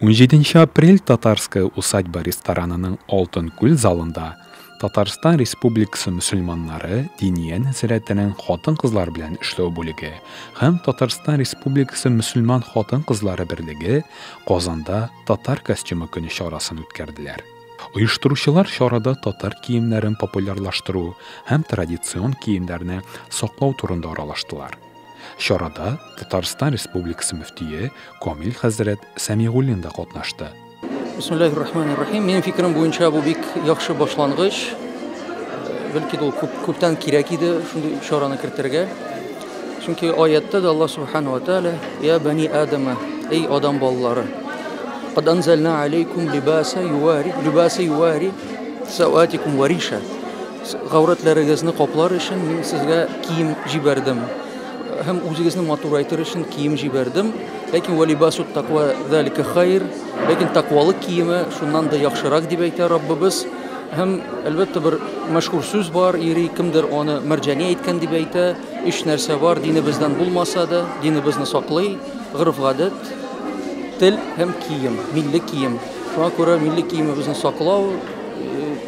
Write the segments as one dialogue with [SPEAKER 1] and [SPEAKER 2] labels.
[SPEAKER 1] 17 апрель Татарская усадьба ресторанының Алтын күл залында Татарстан Республикасы мөселманнары Диния нәзарәтенең хатын-кызлар белән эшләү бүлеге һәм Татарстан Республикасы мөселман хатын-кызлары берлеге Казанда Татар костюмы көне чарасын үткәрделәр. Оештыручылар чарада татар киемнәрен популярлаштыру һәм традицион киемнәрне саклау турында аралаштылар. Чарада Татарстан Республикасы мөфтие Камил хәзрәт Сәмигуллин да катнашты.
[SPEAKER 2] Бисмиллахир рахманир рахим. Минем фикерем буенча, бу бик яхшы башлангыч. Бәлки ул күп күптән кирәк иде шундый чараны кертергә. Чөнки аятта да Аллаһ субхану ва тааля: "Я бани Адама, эй адам балалары, قد أنزلنا عليكم لباسا يواري لباسا يواري سوآتكم وريشا." Гаурәтләрегезне каплар өчен мин сезгә кием җибәрдем. Һәм үзегезне матурайтыр өчен кием җибәрдем. Ләкин ولباس التقوى ذلك خير. Ләкин тәкъвалык киеме шуннан да яхшырак дип әйтә Раббыбыз. Һәм әлбәттә бер мәшһүр сүз бар, йөри, кемдер аны Мәрҗани әйткән дип әйтә. Өч нәрсә бар, динебездән булмаса да, динебезне саклый: гореф-гадәт, тел һәм кием, милли кием. Шуңа күрә милли киемебезне саклау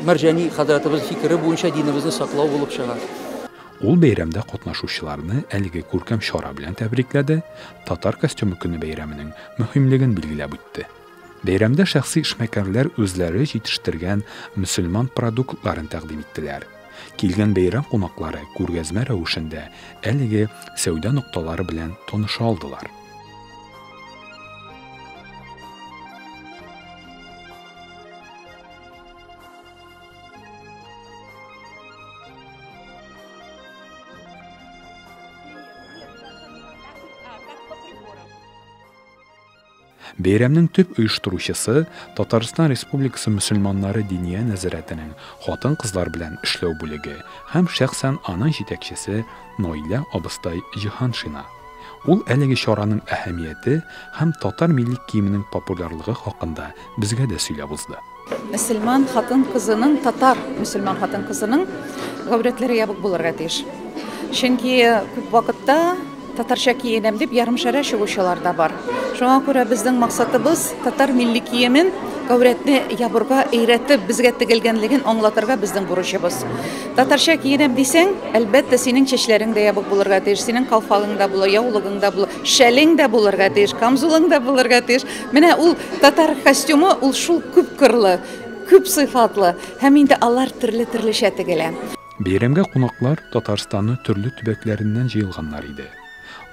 [SPEAKER 2] Мәрҗани хәзрәтебез фикере буенча динебезне саклау булып чыга.
[SPEAKER 1] Ул бәйрәмдә катнашучыларны әлеге күркәм чара белән тәбрикләде, Татар костюмы көне бәйрәменең мөһимлеген билгеләп үтте. Бәйрәмдә шәхси эшмәкәрләр үзләре җитештергән мөселман продуктларын тәкъдим иттеләр. Килгән бәйрәм кунаклары күргәзмә рәвешендә әлеге сәүдә нокталары белән таныша алдылар. Бәйрәмнең төп оештыручысы Татарстан Республикасы мөселманнары Диния нәзарәтенең хатын-кызлар белән эшләү бүлеге һәм шәхсән аның җитәкчесе Наилә абыстай Җиһаншина. Ул әлеге чараның әһәмияте һәм татар милли киеменең популярлыгы хакында безгә дә сөйләп узды.
[SPEAKER 3] Мөселман хатын-кызының, татар мөселман хатын-кызының гаурәтләре ябык булырга тиеш. Чөнки күп вакытта татарча киенәм дип ярымшәрә чыгучылар да бар. Шуңа күрә безнең максатыбыз татар милли киемен гаурәтне ябырга өйрәтеп, безгә тегелгәнлеген аңлатырга безнең бурычыбыз. Татарча киенәм дисәң, әлбәттә, синең чәчләрең дә ябык булырга тиеш, синең калфагың да була, яулыгың да була, шәлең дә булырга тиеш, камзулың да булырга тиеш. Менә ул татар костюмы ул шул күп кырлы, күп сыйфатлы һәм инде алар төрле-төрлечә тегелә.
[SPEAKER 1] Бәйрәмгә кунаклар Татарстанның төрле төбәкләреннән җыелганнар иде.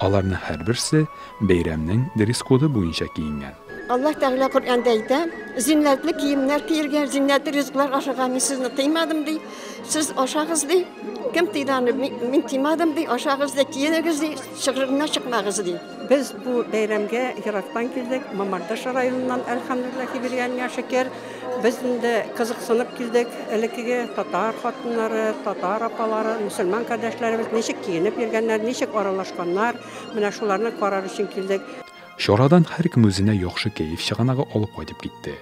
[SPEAKER 1] Аларның һәрберсе бәйрәмнең дресс-коды буенча киенгән.
[SPEAKER 4] Аллаһ Тәгалә Коръәндә әйтә: "Зиннәтле киемнәр киергә, зиннәтле ризыклар ашарга мин сезне тыймадым", ди. "Сез ашагыз", ди. "Кем тыйды аны? Мин тыймадым", ди. "Ашагыз да, киенегез", ди. "Чыгырыннан чыкмагыз", ди.
[SPEAKER 5] Без бу бәйрәмгә ерактан килдек, Мамадыш районыннан, әлхәмдүлилләһи биргәнгә шөкер. Без инде кызыксынып килдек. Элеккеге татар хатыннары, татар апалары, мөселман кардәшләребез ничек киенеп йөргәннәр, ничек аралашканнар, менә шуларны карар өчен килдек.
[SPEAKER 1] Чарадан һәркем үзенә яхшы кәеф чыганагы алып кайтып китте.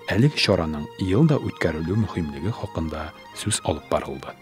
[SPEAKER 1] Әлеге чараның ел да үткәрелү мөһимлеге хакында сүз алып барылды.